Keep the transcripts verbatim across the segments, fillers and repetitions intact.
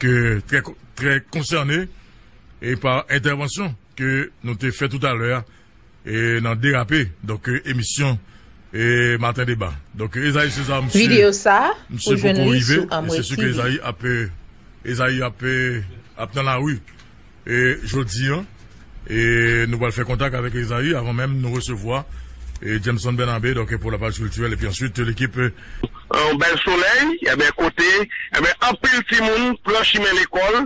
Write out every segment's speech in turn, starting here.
euh, très, très concerné et par intervention que nous te fait tout à l'heure et dans Dérapé, donc euh, émission et Matin Débat. Donc Esaïe César, monsieur, Videyo sa a, monsieur ou jwenn Coco li Rivé, sou et Amway c'est sûr que T V. Esaïe a pu, Esaïe a pu, a dans la rue et jeudi, hein, et nous allons faire contact avec Esaïe avant même nous recevoir et Jameson Bernabé, donc pour la page culturelle, et puis ensuite l'équipe euh, Yon bèl solèy, ebyen kote, ebyen anpil timoun pran chimen lekòl,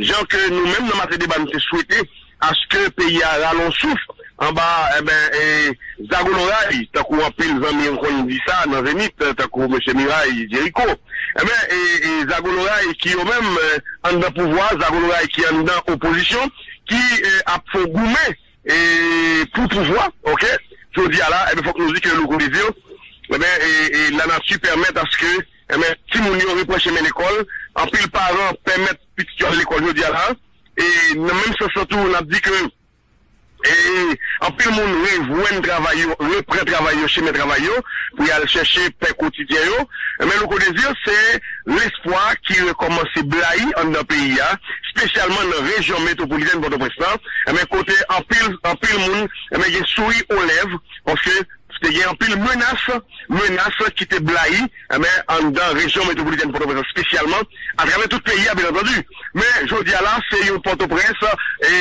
jan ke nou menm nan Maten Deba nou te swete aske peyi a rale yon souf anba ebyen e, zago loray, tankou anpil zanmi m konn di sa nan Zenith, tankou mesye Miray, Jericho. Ebyen e, e zago loray ki yo menm e, anndan pouvwa, zago loray ki anndan opozisyon, ki e, ap fè goumen e, pou pouvwa, oke? Jodi a la, ebyen fòk nou di ke Louko Désir, ebyen e, e lanati pèmèt aske ebyen timoun yo repran chemen lekòl, anpil paran pèmèt pitit yo al lekòl jodi a la, e nan menm sans lan tou n ap di ke e, anpil moun rejwenn travay yo, repran travay yo, chemen travay yo, pou y al chèche pen kotidyen yo. Ebyen Louko Désir, se lespwa ki rekòmanse blayi anndan peyi a, espesyalman nan rejyon metwopolitèn Pòtoprens lan, ebyen kote anpil, anpil moun ebyen gen souri o lèv, paske te gen anpil menas, menas ki te blayi ebyen anndan rejyon metwopolitèn Pòtoprens, espesyalman atravè tout peyi a, byen antandi. Men jodi a la, se yon Pòtoprens, e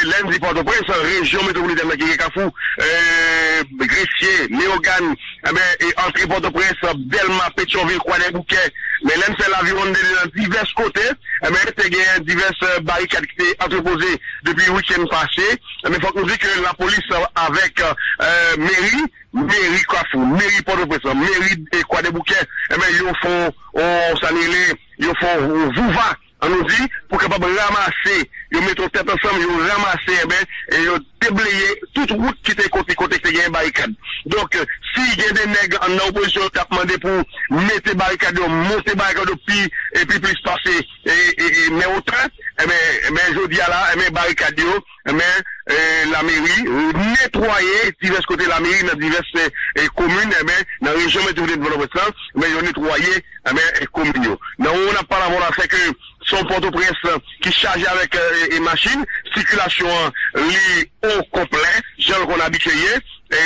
lè n di Pòtoprens, rejyon metwopolitèn nan ki gen Kafou, e Gresye, Leyogàn, ebyen e antre Pòtoprens, Dèlma, Petyonvil, Kwadèboukè. Men lè n fè laviwonn de nan divès kote, ebyen te gen divès e, barikad ki te antrepoze depi wikenn pase. Ebyen fòk nou di ke lapolis avèk e, meri, meri Kafou, meri Pòtoprens lan, meri e, Kwadèboukè, ebyen yo fè yon, sa n rele, yo fè yon vouva, an nou di, pou kapab ranmase, yo mete yon tèt ansanm, yo ranmase, ebyen e, yo debleye tout wout ki te kote, kote ki te gen barikad. Donk si gen de nèg anndan opozisyon k ap mande pou mete barikad yo, monte barikad yo pi, e pi plis pase e, e, e, men otan, ebyen, ebyen jodi a la, ebyen barikad yo, ebyen e, lameri netwaye divès kote lameri nan divès e, komin, ebyen nan rejyon metwopolitèn Pòtoprens lan, ebyen yo netwaye ebyen e, komin yo. Nan moman n ap pale avè w la, se ke se yon Pòtoprens ki chaje avèk e, e, machin, sikilasyon an li o konplè, jan l konn abitye ye. E,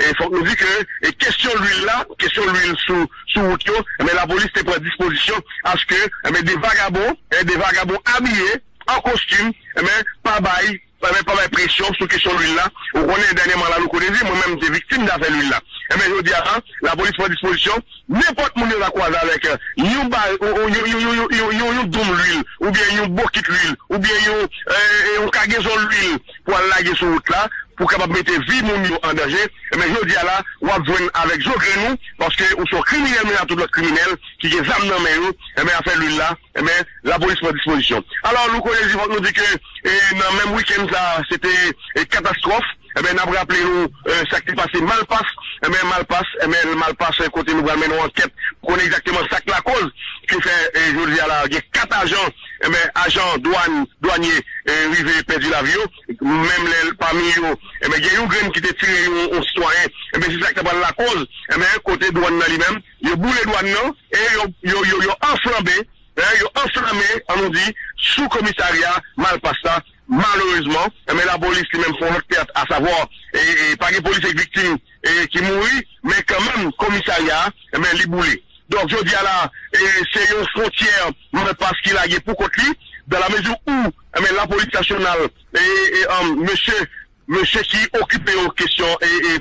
e fòk nou di ke e, kesyon lwil la, kesyon lwil sou, sou wout yo, ebyen lapolis te pran dispozisyon aske ebyen de vagabon, e, de vagabon abiye an kostim, ebyen pa bay, ebyen pa bay presyon sou kesyon lwil la. Ou konnen dènyèman la Louko Désir, mwen menm m te viktim de afè lwil la. Ebyen jodi a la, lapolis pran dispozisyon, nenpòt moun yo ta kwaze avèk e, yon ba, yon, yon, yon, yon, yon, yon, yon doum lwil, oubyen yon bokit lwil, oubyen yon, e, e, yon kagezon lwil pou al lage sou wout la, pou kapab mete vi moun yo an danje, ebyen jodi a la, w ap jwenn avèk zo grenn ou, paske ou se yon kriminèl menm ak tout lòt kriminèl ki gen zam nan men yo, ebyen afè lwil la, ebyen lapolis pran dispozisyon. Alò, Louko Désir, fòk nou di ke e, nan menm wikenn sa, se te e, katastwòf. Ebyen n ap raple nou e, sa k te pase Malpas, ebyen Malpas, ebyen Malpas e, kote nou pral mennen yon ankèt pou konnen egzakteman sa k lakoz ki fè e, jodi a la gen kat ajan, ebyen ajan dwàn, dwanye e, rive pèdi lavi yo. Menm lè pami yo, ebyen gen yon grenn ki te tire yon, yon sitwayen, ebyen se sa k ta pral lakoz, ebyen kote dwàn nan li menm, yo boule dwàn nan e yo, yo, yo, yo anflanbe, e, yo anflanme, an nou di, sou komisarya Malpas la. Malerezman, ebyen lapolis li menm fè yon lòt pèt, asavwa e, e, pa gen polisye k viktim e, ki mouri, men kanmenm komisarya a, ebyen li boule. Donk jodi a la, e, se yon fwontyè Malpas ki lage pou kont li, dans la mesure où ebyen lapolis nasyonal e, e, e, mesye, mesye ki okipe yo kesyon e, e,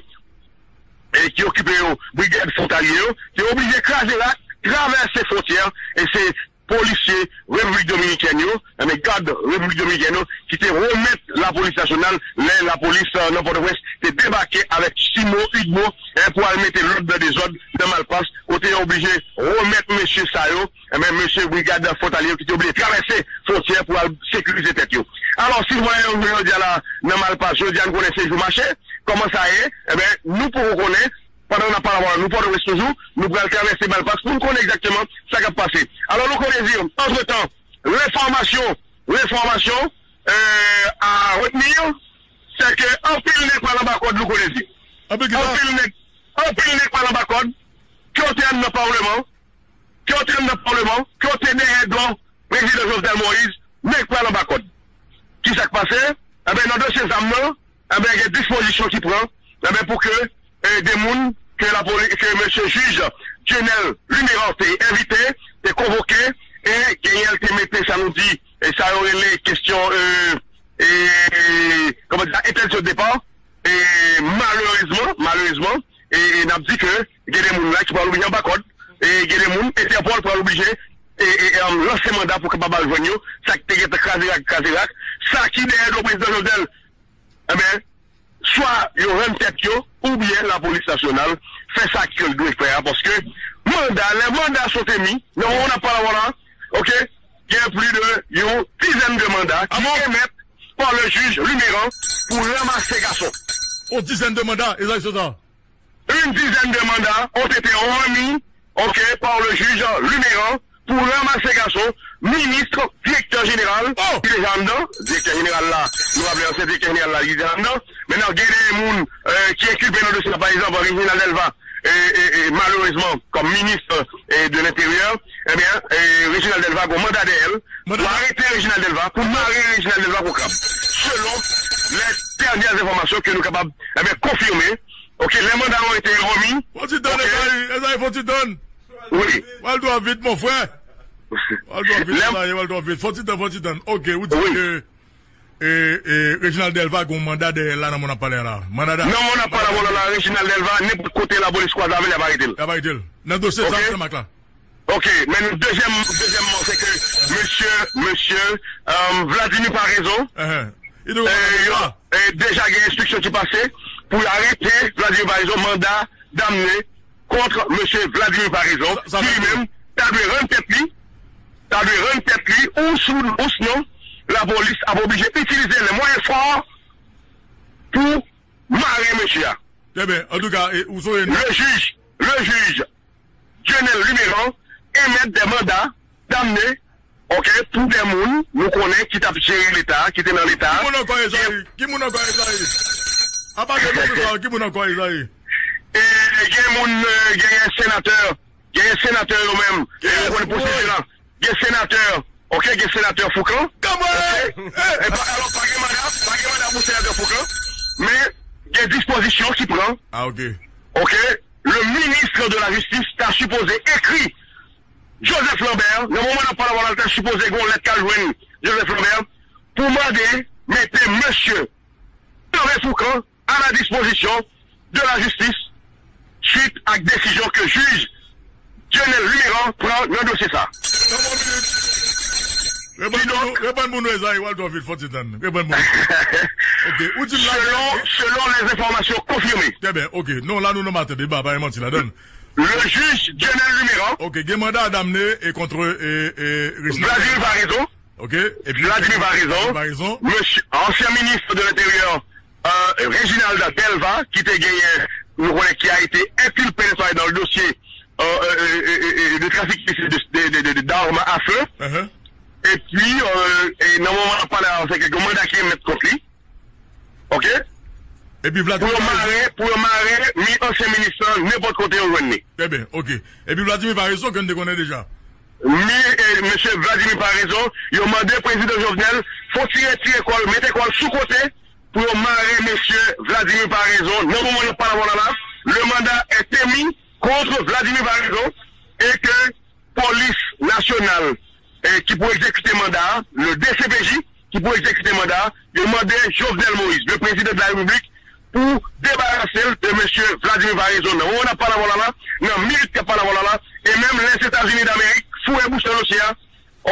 e ki okipe yo brigad fwontalye yo, te oblije kraze rak, travèse fwontyè, e se polisye Repiblik Dominikèn yo, ebyen gad Repiblik Dominikèn yo ki te remèt lapolis nasyonal, lè lapolis e, nan Pòtoprens te debake avèk simo, idmo, e, pou al mete lòd nan dezòd nan Malpas, kote yo oblije remèt mesye sa yo, ebyen mesye brigad fwontalye yo ki te oblije travèse fwontyè pou al sekirize tèt yo. Alò, si nou wè yo jodi a la nan Malpas, jodi a nou konnen se jou mache, kòman sa ye, ebyen nou poko konnen, pandan n ap pale avè w la, nou Pòtoprens toujou, nou pral travèse Malpas pou n konnen egzakteman sa k ap pase. Alò, Louko Désir, antretan, lenfòmasyon, lenfòmasyon e, à retenir, se ke anpil nèg pral anba kòd, Louko Désir. Anpil nèg, anpil nèg pral anba kòd, ke yo te anndan palman, ke yo te anndan palman, ke yo te dèyè do Prezidan Jovenel Moïse, nèg pral anba kòd. Kisa k pase? Enben, nan dosye zam nan, enben, gen dispozisyon ki pran, enben, pou ke, eh, de moun ke lapoli-, ke mesye jij Dieunel Luméran te envite, te konvoke, e genyen l te mete sa nou di, e sa yo rele kesyon, eh, eh, kòman di sa, entèdiksyon de depa, e malerezman, malerezman, e, e n ap di ke gen de moun la ki pral oblije anba kòd, e gen de moun, Entèpòl pral oblije, e, e, e, lanse manda pou kapab al jwenn yo, sa ki te gentan kraze rak, kraze rak, sa ki dèyè do prezidan Jovenel, enben, swa yo rann tèt yo, oubyen lapolis nasyonal fè sa ke l dwe fè a, paske manda, lè manda sot emi, nan moman n ap pale avè w la, oke, gen plis de yon dizèn de manda ki emèt pa le jij Luméran pou ranmase gason. Yon dizèn de manda, Esaïe César. Une dizaine de mandats ont été remis, ok, par le juge Luméran pour ramasser garçon, ministre, direktè jeneral, ki deja anndan, direktè jeneral la, nou raple ansyen direktè jeneral la, li deja anndan. Mentnan, gen de moun, eh, ki enkilpe nan dosye a, pa egzanp, Reginald Delva, e, e, e, malerezman, kòm minis, e, de lenteryè, ebyen, e, Reginald Delva gon manda dèyè l pou arete Reginald Delva, pou mare Reginald Delva kou krab. Selon les dernières informations que nou kapab, ebyen, konfime, ok, les mandats ont été remis. Fò ti tann, Esaïe, Esaïe, fò ti tann. Wi. Pral dwa vit, mon frè. Pral dwa vit, Esaïe, pral dwa vit. Fò ti tann, fò ti tann. Ok, ou di ke E, e, Reginald Delva gen yon manda dèyè l la nan moman n ap pale a la. Manda dèyè. Nan moman n ap pale a la, Reginald Delva, nenpòt kote lapolis kwaze avè l, y ap arete l. Y ap arete l. Nan dosye zam Senmak la. Ok, men dezyèm, dezyèmman, se ke mesye, mesye, euh, Vladimir Paraison, euh, yo, euh, deja gen enstriksyon ki pase pou yo arete Vladimir Paraison, manda damne kont mesye Vladimir Paraison, ki li menm ta dwe rann tèt li, ta dwe rann tèt li, ou sou, ou sinon, lapolis ap oblije itilize les moyens forts pou mare mesye a. Trè byen. Antouka, e, ou sonje non. Le juge, le juge Dieunel Luméran émet des mandats d'amener, ok, pou de moun nou konnen ki t ap jere Leta, ki te nan Leta. Ki moun ankò, Ezayi? Ki moun ankò, Ezayi? Apa de mesye sa yo, ki moun ankò, Ezayi? E gen moun, e, genyen senatè, genyen senatè yo menm, e, yo konn pwosedi la. Gen senatè, ok, gen senatè Foucan. Ok? E pa, alò, pa gen manda, pa gen manda pou senatè Foucan, men gen dispozisyon ki pran. Ah, ok. Ok? Le ministre de la Justice ta sipoze ekri Joseph Lambert, nan moman n ap pale avè w la, l ta sipoze gen yon lèt k al jwenn Joseph Lambert pou mande mete mesye Hervé Foucan à la disposition de la justice suite ak desizyon ke jij Dieunel Luméran pran nan dosye sa. Tann yon minit. Reponn pou nou, reponn pou nou, Ezayi, w al twò vit, fò ti tann. Reponn pou nou. Ok, ou di m la. Selon, selon les informations confirmées. Trè byen, ok. Non, la nou nan maten deba, pa gen manti ladan l. Le juge Dieunel Luméran. Ok, gen manda damne e kont, e, e, Reginald Vladimir Paraison. Ok, epi Vladimir Paraison, Paraison. Mesye, ansyen minis de lenteryè, euh, Reginald Delva, ki te genyen, nou konnen ki a été inculpé, n'est-ce pas, dans le dossier, euh, euh, euh, euh, euh, de trafic illicite de, de, de, de, de, d'armes à feu. Uh-huh. Epi, euh, e nan moman n ap pale a, se ke gen manda ki emèt kont li. Ok? Epi Vladimir Paraison. Pou yo mare, pou yo mare mi ansyen minis lan nenpòt kote yo jwenn li. Trè byen, ok. Epi Vladimir Paraison, ke n te konnen deja. Mi, e, mesye Vladimir Paraison, yo mande prezidan Jovenel, fò ti retire kò l, mete kò l sou kote, pou yo mare mesye Vladimir Paraison. Nan moman n ap pale avè w la la, le mandat est émis contre Vladimir Paraison et que polis nasyonal, e, ki pou egzekite manda a, le D C P J, ki pou egzekite manda a, yo mande Jovenel Moïse, le président de la République, pou debarase l de mesye Vladimir Paraison. Nan moman n ap pale avè w la la, nan minit k ap pale avè w la la, e menm Lèzetazini Damerik foure bouch nan dosye a,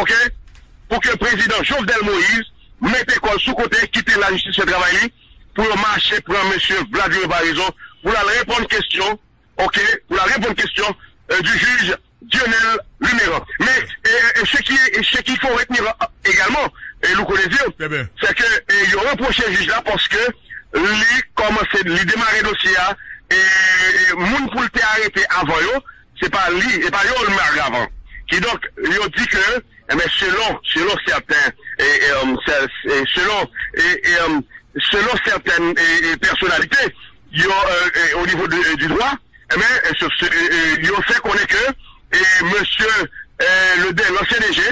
ok, pou ke prezidan Jovenel Moïse mete kò l sou kote, kite lajistis fè travay li, pou yo mache pran mesye Vladimir Paraison, pou l al reponn kesyon, ok, pou l al reponn kesyon, euh, du juge Dieunel Luméran. Mais, euh, euh, ce qui est, ce qu'il faut retenir, euh, également, e nou konnen di, se ke, e, yo repwoche jij la paske li kòmanse, li demare dosye a, e, e, moun pou l te arete avan yo, se pa li, e pa yo l mare avan. Kidonk, yo di ke, enben, selon, selon sèten, e, e, um, se, e, selon, e, e, um, selon sèten, e, e, pèsonalite, yo, e, e, o nivo de, e, di dwa, enben, e, se, se, e, e, yo fè konnen ke, e, mesye, e, le D, l'ancien D G,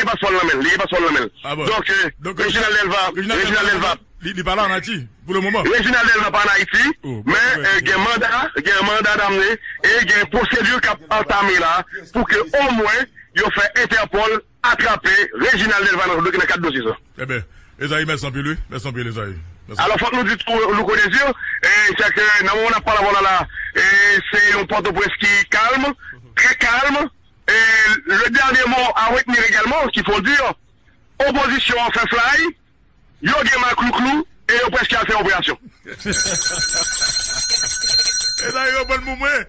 gen paspò l nan men l. Li gen paspò l nan men l. Ah bon. Donk, euh, Donk, euh, Reginald Delva, Reginald Reginald Delva, Delva, li, li pa la an Ayiti pou le moman. Reginald Delva pa an Ayiti, Oh, men, bon, euh, gen manda, gen manda damne e gen pwosedi k ap antame la pou ke omwen yo fè Entèpòl atrape Reginald Delva nan, nan kad dosye sa. Eben, Ezayi, mèsi anpil, wi. Mèsi anpil, Ezayi. Mèsi Alò, anpil. Fòk nou di tou, Louko Désir, e, se ke nan moman n ap pale avè w la, la, e, se yon Pòtoprens ki kalm, trè kalm. E, le dernier mot à retenir également, qu'il faut le dire, opozisyon an fè flay, yo gen maklouklou, e yo prèske al fè operasyon. Ezayi, yo ban m mwen.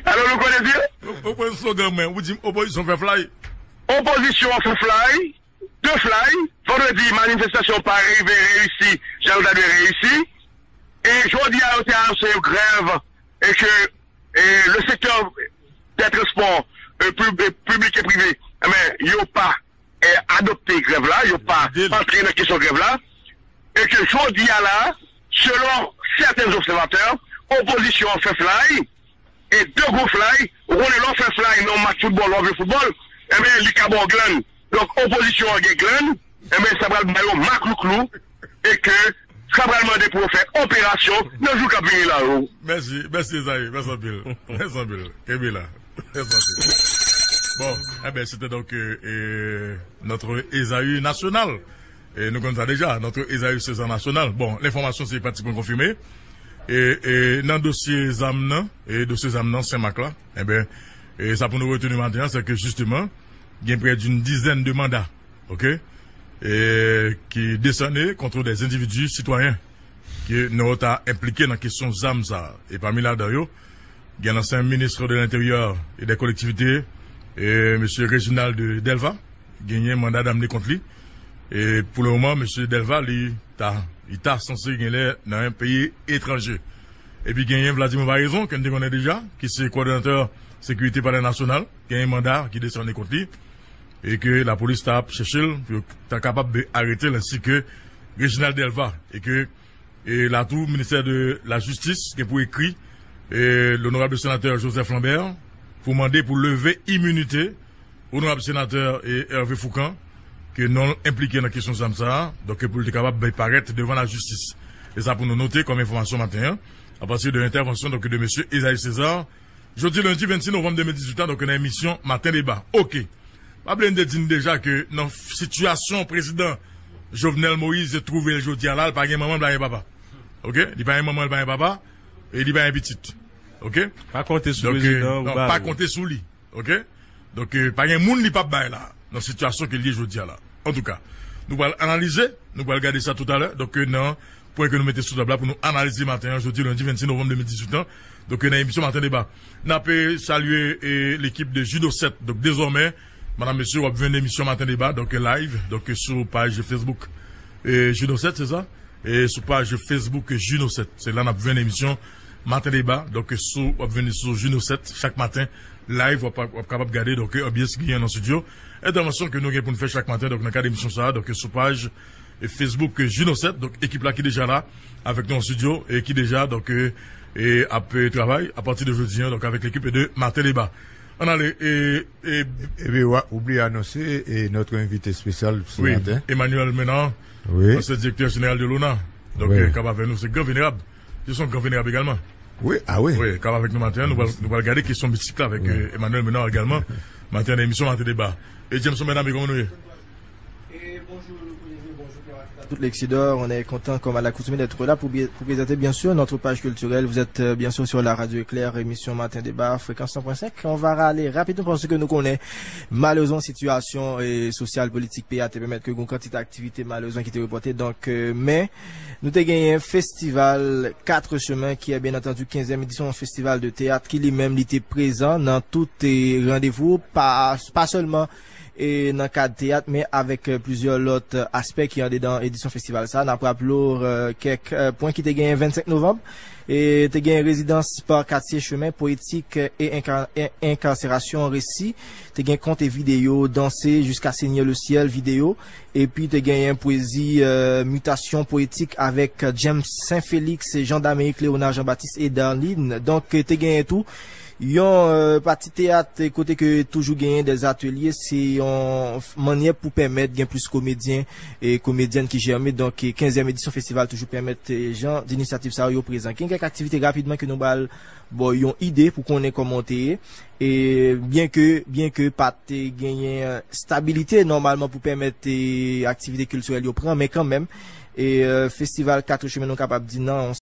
Alò, Louko Désir? Ou, ou pran slogan mwen, ou di m opozisyon fè flay. Opozisyon an fè flay, de flay. Vandredi, manifestasyon pa rive reyisi, jan l ta dwe reyisi. E jodi a, yo te anonse grèv, e ke, e, le secteur des transports, e, pub-, e, public et privé, enben, yo pa, e, adopte grèv la, yo pa Vide l. antre nan kesyon grèv la. E ke jodi a la, selon sèten obsèvatè, opozisyon an fè flay, e de gwo flay, ou konnen lè w fè flay nan yon match foutbòl, lè w ap jwe foutbòl, enben, li ka ba w glann. Donk, opozisyon an gen glann, enben, sa pral ba yo maklouklou, e ke sa pral mande pou yo fè operasyon nan jou k ap vini la yo. Mèsi, mèsi, Ezayi, mèsi anpil. Mèsi anpil. Kenbe la. Mèsi anpil. Bon, enben, se te donk, euh, euh, notre Ezayi nasyonal. E nou konn sa deja, notre Ezayi César national. Bon, lenfòmasyon se pratikman konfime. E, e nan dosye zam nan, e dosye zam nan, Senmak la, enben, e sa pou nou reteni maten an, se ke jisteman, gen près d'une dizaine de mandats, oke, e ki desène contre des individus citoyens ke nou ta enplike nan kesyon zam sa. E pami ladan yo, gen lansyen minis de l'Intérieur et des Collectivités, e mesye Reginald Delva, genyen manda damne kont li. E pou le moman, mesye Delva, li ta, li ta sanse genlè nan yon peyi etranje. Epi genyen Vladimir Paraison, ke n te konnen deja, ki se kowòdonatè sekirite Palè Nasyonal, genyen manda ki desène kont li, e ke lapolis ta ap chèche l, pou yo ta kapab arete l, ensi ke Reginald Delva, e ke E la tou, ministè de la jistis gen pou ekri, e, l'honorable sénateur Joseph Lambert pou mande pou leve iminite onorab senatè, e, Hervé Fourcand, ke non l enplike nan kesyon zam sa a, donk pou l te kapab parèt devan la jistis. E sa pou nou note kòm enfòmasyon maten an, apati de entèvansyon, donk, de mesye Ezayi César, jodi lendi vennsis novanm de mil dizuit an, donk, nan emisyon Maten Deba. Oke. Pa bliye n te di n deja ke nan sitiyasyon prezidan Jovenel Moïse twouve l jodi a la, li pa gen manman, li pa gen papa. Oke? Li pa gen manman, li pa gen papa, e li pa gen pitit. Oke? Pa konte sou Donk, euh, prezidan ou non, pa pa l. konte sou li. Oke? Donk, euh, pa gen moun li p ap bay la, nan sitiyasyon ke l ye jodi a la. Antouka, nou pral analize, nou pral gade sa toutalè. Donk, euh, nan pwen ke nou mete sou tab la pou nou analize maten an, jodi lendi vennsis novanm de mil dizuit an, Donk, nan emisyon Maten Deba. N ap, eh, salye, eh, lekip de Juno sèt. Donk, dezòmè, medam, mesye, w ap jwenn emisyon Maten Deba, donk, eh, live, donk, eh, sou paj Facebook, eh, Juno sèt, se sa? E sou paj Facebook Juno sèt. Se la n ap jwenn emisyon Maten Deba. Donk, sou, w ap jwenn sou Juno sèt chak maten, live, w ap, w ap kapab gade, donk, eh, anbyans ki genyen nan estidyo. Entèvansyon ke nou gen pou n fè chak maten, donk, nan kad emisyon sa a, donk, sou paj, eh, Facebook Juno sèt. Donk, ekip la ki deja la avèk nou an estidyo e ki deja, donk, eh, eh, ap, eh, travay apati de jodi a, donk, avèk lekip de Maten Deba. Ann ale, eh, eh, Epi, w a oubliye anonse, eh, notre invité spécial ce matin. Emmanuel Ménard, ansyen direktè jeneral de l'ONA. Donk, eh, k ap avèk nou, se gran venerab. Se yon gran venerab egalman. Wi, a wi. Wi, k ap avèk nou maten an, nou pral, nou pral gade kesyon mistik la avèk, eh, Emmanuel Ménard egalman. Maten an, nan emisyon Maten Deba. E Jameson, medam, kòman nou ye? Et bonjour, Louis Olivier, bonjour, Pierre Tout Lexidor, on est content, comme à l'accoutumée, d'être là pour, bi- pour présenter, bien sûr, notre page culturelle. Vous êtes, euh, bien sûr, sur la radio Éclair, émission Matin Débat, fréquence cent point cinq. On va rale rapidman paske nou konnen, malerezman, sitiyasyon, eh, sosyal, politik peyi a te pèmèt ke gen yon kantite aktivite, malerezman, ki te repòte. Donk, eh, men, nou te genyen festival Quatre Chemins, ki est bien entendu kenzyèm edisyon, yon festival de théâtre ki li menm, li te prezan nan tout, eh, randevou, pa, pa sèlman e nan kad teyat, men avèk, eh, plizyè lòt, eh, aspè ki andedan edisyon festival sa. N ap raple w, eh, kèk, eh, pwen ki te genyen vennsenk novanm. E te genyen rezidans pa katye, chemen poetik, eh, e enka- e enkaserasyon, resi. Te gen kont e videyo, Danser jusqu'à saigner le ciel videyo. Epi te genyen pwezi, eh, mitasyon poetik avèk, eh, James Saint Félix, Jean d'Amérique, Léonard Jean-Baptiste e Darline. Donk, eh, te genyen tou yon, eh, pati teyat, eh, kote ke toujou genyen des ateliers, se yon f- mannyè pou pèmèt gen plis komedyen e komedyèn ki jèmen. Donk, eh, kenzyèm edisyon festival toujou pèmèt, eh, jan d'inisyativ sa yo prezan. Gen kèk aktivite rapidman ke nou bal, bon, yon ide pou konnen kòman te ye. E byen ke, byen ke pa te genyen, eh, stabilite nòmalman pou pèmèt, eh, aktivite kiltirèl yo pran, men kanmenm, e, eh, festival Quatre Chemins, nou kapab di nan yon